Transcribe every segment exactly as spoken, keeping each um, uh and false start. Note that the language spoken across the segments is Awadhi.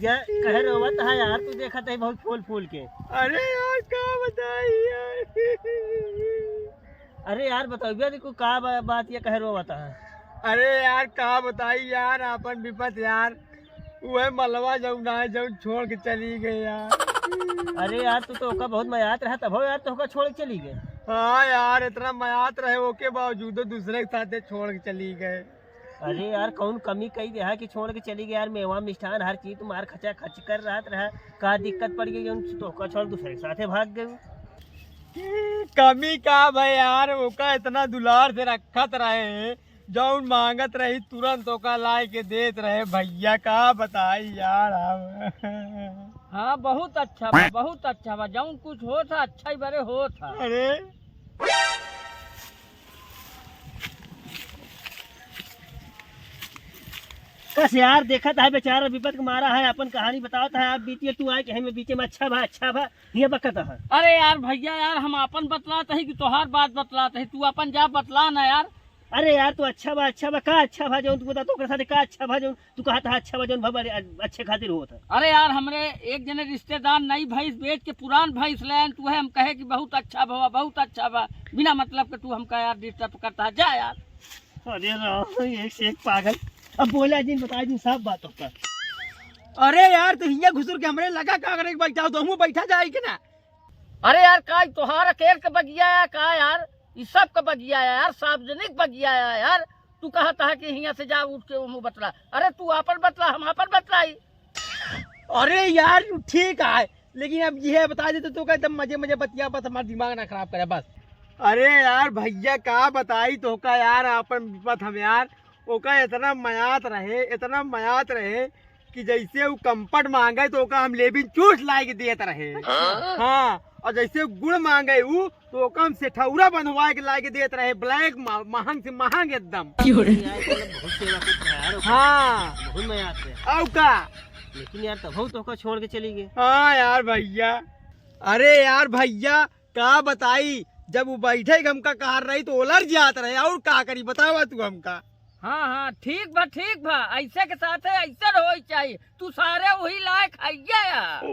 या कहे रोवत है यार, तू देखत है बहुत फूल फूल के। अरे यार, का बताई यार। अरे यार, बताओ भैया, देखो का बा-, बात ये कहे रोवत है। अरे यार, का बताई यार, आपन विपत यार। उहे मलवा जौन आए, जौन छोड़ के चली गए यार। अरे यार, तू तो ओका बहुत मयात रहा, तब हो यार, तो ओका छोड़ के चली गए। हाँ यार, इतना मयात रहे, ओके बावजूदो दूसरे के साथे छोड़ के चली गए। अरे यार, कौन कमी कई देहा कि छोड़ के चली गए यार? मेवा मिष्ठान हर चीज तुम्हार खचा खच कर रहत रहा, का दिक्कत पड़ गई जौन तोहका छोड़ दूसरे के साथे भाग गए? कमी का भाई यार, ओका इतना दुलार से रखत रहे, जौन मांगत रही तुरंत ओका लाए के देत रहे भैया, का बताई यार हम। हाँ, बहुत अच्छा बा, बहुत अच्छा बा, जौन कुछ होत है अच्छा ही बरे होत है। अरे कस यार, देखत है बेचारा विपत के मारा है, अपन कहानी बतावत है, आप बीतिए तू आए के हमें बीचे में अच्छा भा, अच्छा भा, ये बकत है। अरे यार भैया यार, हम अपन बतलात ही कि तोहार बात बतलात ही, तू अपन जा बतला ना यार। अरे यार, तू अच्छा बा, अच्छा बा, का अच्छा भा जौन तू बता, तो ओकरे साथे का अच्छा भा जौन तू कहत है, अच्छा भा जौन भा बड़े अच्छे खातिर होत है। अरे यार, हमरे एक जने रिश्तेदार नई भैंस बेच के पुरान भैंस ले आए, तू है हम कहे कि बहुत अच्छा भवा, बहुत अच्छा बा, बिना मतलब के तू हमका यार डिस्टर्ब करता है, जा यार। अरे राम, एक से एक पागल। अब बोला जिन, बता जिन, सब बात होता। अरे यार, तो हियाँ घुसुर के हमरे लगा का करे के बैठा हो, तो हमहूँ बैठा जाए के ना। अरे यार, का ई तोहार अकेल के बगिया है का यार? ई सब के बगिया है यार, सार्वजनिक बगिया है यार। तू कहत है कि हियाँ से जा उठ के ओमू बतला। अरे तू आपन बतला, हम आपन बतलाई। अरे यार, तू ठीक है, लेकिन अब यह बता देते तो का एकदम मजे मजे बतिया, बस हमार दिमाग ना खराब करे बस। अरे यार भैया, का बताई तोहका यार, आपन विपत हम यार, ओका इतना मयात रहे, इतना मयात रहे कि जैसे उ कंपट मांगे तो ओका हम लेबिन चूस लाए के देत रहे। हाँ। हाँ, और जैसे गुड़ मांगे उ तो ओका हम सेठौरा बंधवाए के लाए के देत रहे, ब्लैक मा-, महंग से महंग एकदम। क्यों रे? यार, मतलब बहुत सेवा करता है यार, ओका। हाँ। बहुत मयात रहे। और का? लेकिन यार, तब तो ओका छोड़ के चली गई। हाँ यार भैया, अरे यार भैया, का बताई, जब उ बैठे के हमका कार रही तो ओलर जात रहे, और का करी बतावा तू हमका। हाँ, हाँ, ठीक बा, ठीक बा, ऐसे के साथे ऐसे होई चाहिए। तू सारे वही लायक है यार।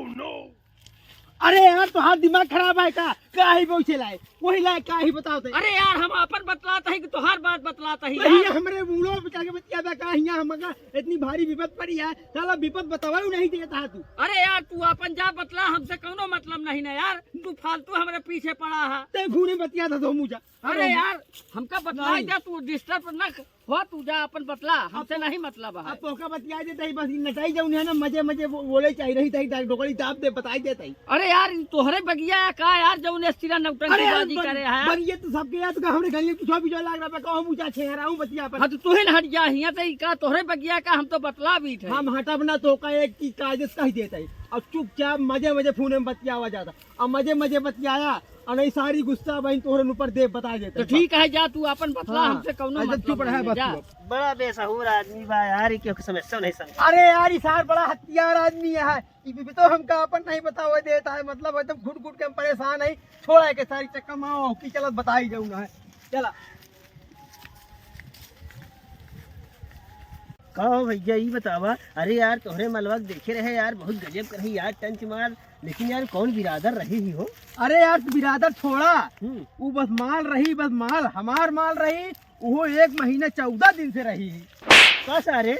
अरे यार, तोहार दिमाग खराब है का? का ही बैठे लाए, वही लाए का ही बताओ ते। अरे यार, हम आपन बतलात है कि तोहार बात बतलात है तो यार? हियाँ हमरे मूड़ो पे चढ़ के बतिया बा का? हियाँ हमका इतनी भारी विपत पड़ी है, साला विपत बतावा ही नहीं देता है तू। अरे यार, तू आपन जा बतला, हमसे कौनो मतलब नहीं ना यार, तू फालतू हमरे पीछे पड़ा है। ते घूरे बतिया था तो मुझे। अरे यार, हमका बतलाई नहीं। जा, तू डिस्टर्ब न हो, तू जा अपन बतला, हमसे अब नहीं मतलब है। अब तोहका बतिया देता ही बस, नटाई जौन है ना, मजे मजे वो बोले चाहिए रही, तही डोकरी दाब दे, बताई देता ही। अरे यार, ई तोहरे बगिया है का यार, जौन इस तरह अरे यार, नौटंकीबाजी बग-, करे है? बगिया तो सबके यार, तो का हमरे गली में कुछ भी जो लाग रहा है, कहूँ पूछा छे यार, आऊँ बतिया पर। हाँ, तो तू ही न हट जा हियाँ से, ई का तोहरे बगिया का, हम तो बतला भी थे। हम हटब ना, तोहका एक चीज कायदे से कह देता ही। अब चुपचाप मजे मजे फोन में बतियावा जाता। अब मजे मजे बतियाया, और नहीं सारी गुस्सा बहन तोहरे ऊपर दे बता देता तो है। ठीक है, जा तू अपन बतला, हाँ, हमसे कौनो अच्छा, मतलब चुप रहे नहीं है, बस जा। तू। बड़ा बेसहूर आदमी बा यार, ई केहू के समस्या नहीं समझा। अरे यार, ई सार बड़ा हथियार आदमी है, ई भी तो हमका अपन नहीं बतावे देता है, मतलब एकदम घुट घुट के हम परेशान है। छोड़ा है के सारी चक्कर में, की चलत बताई जाऊँ ना है, चला। का हो भैया, ई बतावा, अरे यार, तोहरे मलवा के देखे रहे यार, बहुत गजब के रही यार, टंच मार, लेकिन यार, कौन बिरादर रही ही हो? अरे यार, तू बिरादर छोड़ा, हम्म। उ बस माल रही, बस माल, हमार माल रही, उहो एक महीना चौदह दिन से रही ही। का सारे,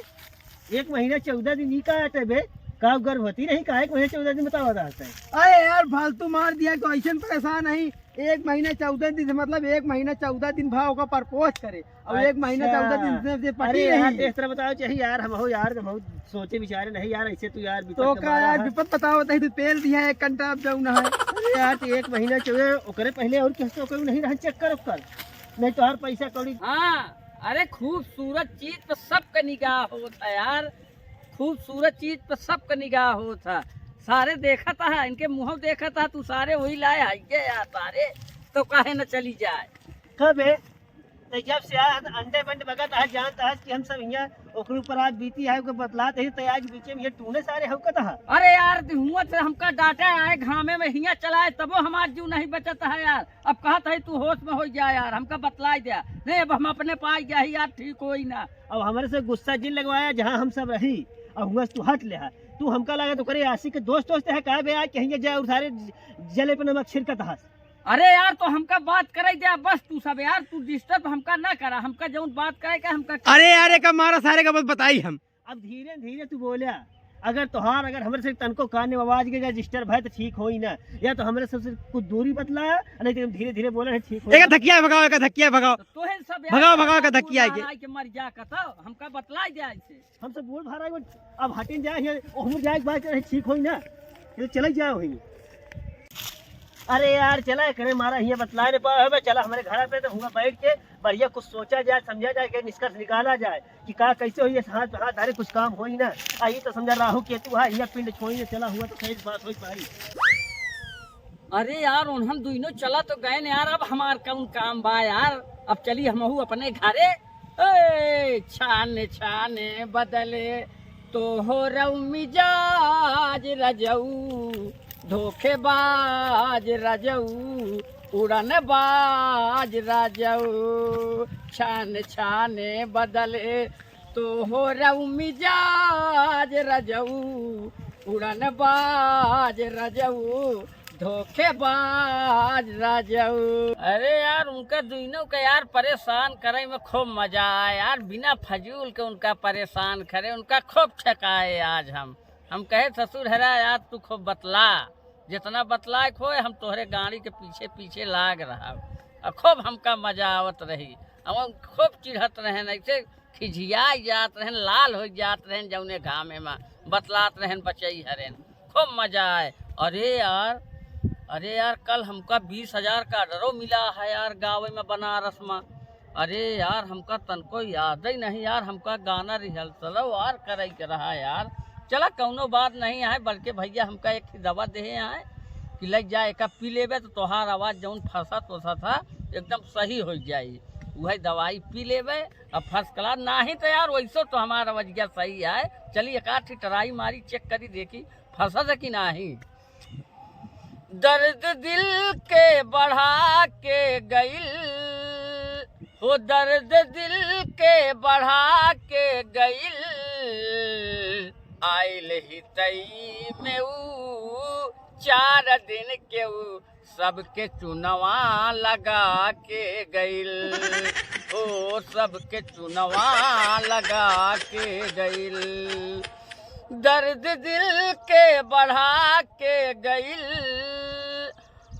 एक महीना चौदह दिन ई का आटे बे? का गर्भवती रही, का एक महीना चौदह दिन बतावा था? अरे यार, फालतू मार दिया, तो ऐसे परेशान नहीं, एक महीना चौदह दिन से, मतलब एक महीना चौदह दिन भा ओका प्रपोज करे, और एक महीना अच्छा। चौदह दिन से, से पटी अरे यार, रही। तो इस तरह बताओ चाहिए यार, हम हो यार, हम हो सोचे विचारे नहीं यार, ऐसे तू यार विपत तो के का मारा यार, है। विपत बताओ, तही तो पेल दिया एक कंटा अब जाऊ ना है। अरे यार, तो एक महीना चौदह, ओकरे पहले और किस तो कोई नहीं रहन, चेक कर ओकर, नहीं तो हर पैसा कौड़ी। हाँ, अरे खूबसूरत चीज पर सबके निगाह होत है यार, खूबसूरत चीज पर सबके निगाह होत है। सारे देखत है, इनके मुँह देखत है, तू सारे वही लाए है ये यार सारे, तो काहे न चली जाए। कबे? तो जब से आज अंडे बंड बगत आज जानत है कि हम सब हियाँ ओकरे ऊपर आज बीती है, ओकर बतलात है, तो आज बीचे में ये टूने सारे हौकत है। अरे यार, हुआ से हमका डांटे आए घामे में हियाँ चलाए, तबो हमार जीव नहीं बचत है यार। अब कहत है तू होश में हो जा यार, हमका बतलाई दे। नहीं, अब हम अपने पाई गया ही यार, ठीक होई ना। अब हमरे से गुस्सा जिन लगवाया, जहाँ हम सब रही, अब हुआ से तू हट ले है। तू हमका लगा तो करे आशिक के दोस्त दोस्त है का बे, आज कहीं जाए और सारे जले पे नमक छिड़कत हस। अरे यार, तो हमका बात करे दे बस, तू सब यार, तू डिस्टर्ब हमका ना करा, हमका जौन बात करे के हमका अरे यार, एक मारा सारे का बस बताई हम। अब धीरे धीरे तू बोला, अगर तोहार अगर हमरे से तनको कान में आवाज के डिस्टर्ब है तो ठीक होई ना, या तो हमरे सबसे कुछ दूरी बतला, नहीं तो धीरे धीरे बोला है ठीक होई एक ना। धकिया भगाओ, एक धकिया भगाओ। तो तोहे सब यार भगाओ, भगाओ, एक धकिया के। आके मर जा कतो, हमका बतलाई दे ऐसे। हम सब बोल भरा है, अब हटिन जाए ये, ओहमर जाए के बाद चले ठीक होई ना, ये चले जाए वही। अरे यार, चला करे मारा हिया बतलाए रे पावे, चला हमरे घर पे तो हुआ बैठ के बढ़िया कुछ सोचा जाए, समझा जाए, के निष्कर्ष निकाला जाए कि का कैसे होई, हाथ हाथ धारे कुछ काम होई ना। आ ये तो समझा राहु केतु है, हिया पिंड छोई ना, चला हुआ तो सही बात होई पाई। अरे यार, उन्हन दुइनो चला तो गए न यार, अब हमार कौन काम बा यार, अब चली हमहू अपने घरे। ए, छाने छाने बदले तोहरउ मिजाज रजऊ, धोखेबाज रजऊ, उड़नबाज रजऊ। छाने छाने बदले तोहरउ मिजाज रजऊ, उड़नबाज रजऊ, धोखेबाज रजऊ। अरे यार, उनका दुइनों का यार परेशान करे में खूब मजा आए यार, बिना फजूल के उनका परेशान करे, उनका खूब ठेकाए आज हम। हम कहे, "ससुर हेरा यार, तू खूब बतला, जितना बतलाए खोए, हम तोहरे गाड़ी के पीछे पीछे लाग रहा।" और खूब हमका मजा आवत रही। हम खूब चिढ़त रहेन, ऐसे खिझिया जात रहेन, लाल हो जात रहेन, जौने घामे में बतलात रहेन बचई हरेन। खूब मजा आए। अरे यार, अरे यार, कल हमका बीस हजार का ऑर्डरो मिला है यार, गावे में बनारस में। अरे यार, हमका तनको याद ही नहीं यार, हमका गाना रिहर्सलो यार करे के रहा यार। चला, कौनो बात नहीं है, बल्कि भैया हमका एक ठे दवा देहे हैं कि लग जाए, एका पी लेबे तो तोहार आवाज जौन फंसत वसत है, एकदम सही हो जाई। वही दवाई पी लेबे, अब फर्स्ट क्लास। नाही तो यार, वैसो तो हमार आवाजिया सही है। चली, एक आध ठे ट्राई मारी, चेक करी, देखी फंसत है कि नाही। दर्द दिल के बढ़ा के गइल, हो दर्द दिल के बढ़ा के गइल, आइल ही तई में ऊ चार दिन के ऊ सबके चुनवा लगा के गइल, ओ सबके चुनवा लगा के गइल। दर्द दिल के बढ़ा के गइल,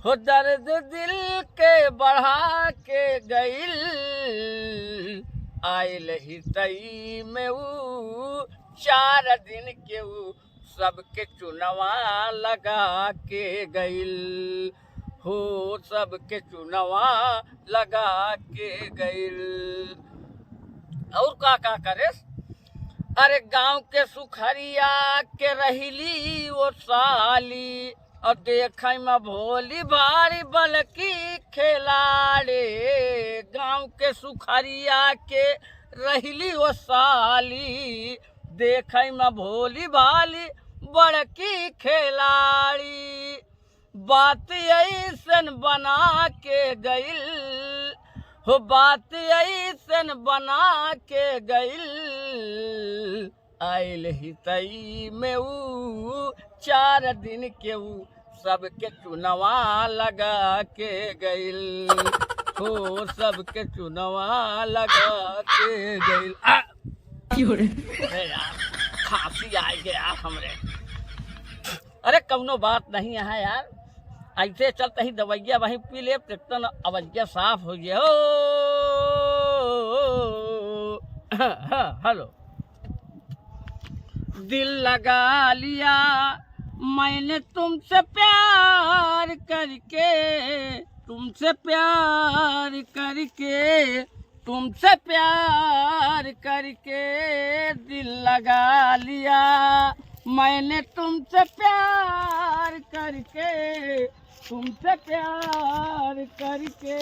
हो दर्द दिल के बढ़ा के गइल, आइल ही तई में ऊ चार दिन के ऊ सबके चुनवा लगा के गइल, हो सबके चुनवा लगा के गइल। और का का करेस? अरे गाँव के सुखरिया के रहली वो साली, और देखै में भोली भारी बलकी खिलाड़ी। गाँव के सुखरिया के रहली वो साली, देखै में भोली भाली बड़की खिलाड़ी। बात ऐसन बना के गइल, हो बात ऐसन बना के गइल, आइल ही तई में ऊ चार दिन के ऊ सबके चुनवा लगा के गइल, हो सबके चुनवा लगा के गइल। आ! क्यों रे? अरे यार, खांसी आ गया हमरे। अरे कौनो बात नहीं है यार, ऐसे चलते ही दवाइया वहीं पी लेब, तो एकदम अवजिया साफ हो गया। ओ, हेलो। दिल लगा लिया मैंने तुमसे प्यार करके, तुमसे प्यार करके, तुमसे प्यार करके दिल लगा लिया मैंने, तुमसे प्यार करके, तुमसे प्यार करके,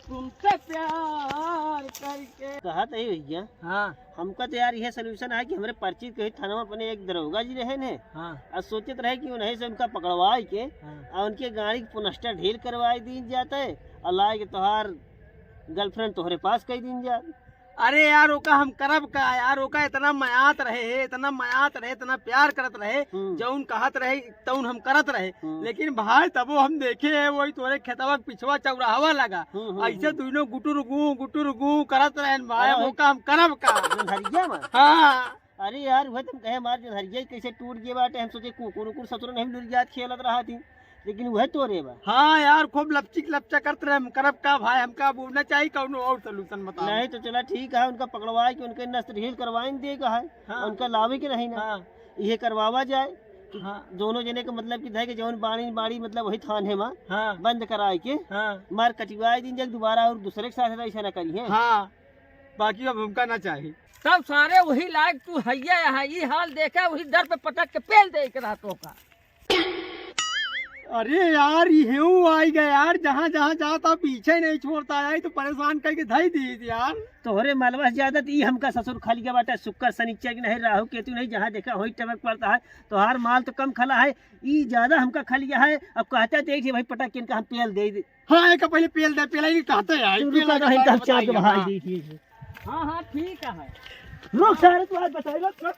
तुमसे प्यार करके। कहा तो ही भैया। हाँ। हमका तो यार यह सॉल्यूशन है कि हमरे परिचित के ही थाना में अपने एक दरोगा जी रहे ने। हाँ। और सोचत रहे कि उन्हीं से उनका पकड़वाए के हाँ। और उनके गाड़ी की पुनस्टर ढील करवाई दी जाता है और लाए के तोहार गर्लफ्रेंड तोहरे पास कह दीन जात। अरे यार, ओका हम करब का यार, ओका इतना मयात रहे है, इतना मयात रहे, इतना प्यार करत रहे, हम्म। जौन कहत रहे, तौन हम करत रहे। हम्म। लेकिन भाई, तबो हम देखे है, वही तोरे खेतवा के पिछवा चौराहवा लगा। हम्म, हम्म, ऐसे हम्म। दुइनो गुटुर गू, गुटुर गू करत रहे भाई, अरे अब भाई। ओका हम करब का? जोन्हरिया में? हाँ। अरे यार, वह तुम कहे, हमार जोन्हरिया ही कैसे टूट गए बाटे, हम सोचे कुकुर उकुर ससुर नहीं लुरियात खेलत रहा थी। लेकिन वह तोरे बा। हाँ यार, खूब लपचिक लपचा करत रहे, हम करब का भाई, हमका अब ना चाहिए, कौनो और solution बताओ। नहीं तो चला ठीक है, उनका पकड़वाए के उनके नस ढील करवाइन दे का है, हाँ। उनका लावे के नहीं ना। हाँ। इहे करवावा जाए। हाँ। दोनों जने के मतलब कि धै के जौन बाड़ी, बाड़ी मतलब वही थान है माँ, हाँ। बंद कराए के, हाँ। मार कटिवाए दिन जग दोबारा और दूसरे के साथ ऐसा ना करी है। हाँ, बाकी अब हमका ना चाहिए। तब सारे वही लायक तू हैया है, ई हाल देखा, वही डर पे पटक के पेल दे के रहतो का। अरे यार, इहेऊ आइ गए यार, जहाँ जहाँ जाता पीछे नहीं छोड़ता यार, ई तो परेशान करके धई दी यार। तोहरे मालवा से ज्यादा तो ई हमका ससुर खा लिया बाटे, शुक्र शनिचर के नहीं, राहु केतु नहीं, जहाँ देखा वही टपक पड़ता है। तोहार माल तो कम खला है, ई ज्यादा हमका खा लिया है। अब कहता तो एक ठे भाई पटक के इनका हम पेल दे दे। हाँ, एक पहले पेल दे, पेल ही कहते हैं, तू पेल रुका, आगे नहीं, बाद तब में चाप के बताइए, बाहर हाँ। दी थी। हाँ, हाँ, ठीक है। रुक सारे, तू आज बताइए, रुक।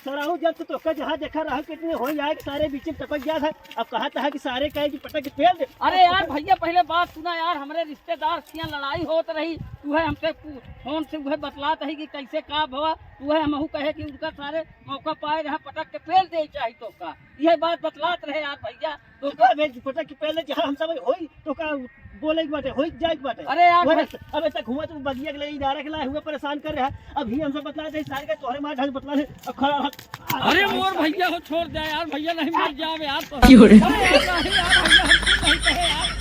सराऊ जब से तोका जहाँ देखा रहा कितने हो जाए कि सारे बीच में टपक गया था। अब कहा था कि सारे कहे कि पटक के पेल दे। अरे यार भैया, पहले बात सुना यार, हमरे रिश्तेदार से यहाँ लड़ाई होत रही, उहे हमसे पू-, फोन से उहे बतलात रही कि कैसे का भवा, उहे हमहू कहे कि उनका सारे मौका पाए रहा पटक के पेल दे चाही तोका। यह बात बतलात रहे यार भैया। तो का बे, पटक के पेल दे, जहाँ हम सब होई, तो का बोले के बाटे, होई जाए के बाटे। अरे यार वह भाई। अबे तक हुआ तो बगिया के लिए इनारा के लाए हुए परेशान कर रहा है। अब ही हम सब बतला दे, सारे का तोहरे मार ढंग बतला दे। अब खड़ा रह। अरे मोर भैया हो, छोड़ दे यार, भैया नहीं मर जावे यार तो। क्यों रे? अरे यार, नहीं यार, भैया हमको नहीं कहे यार।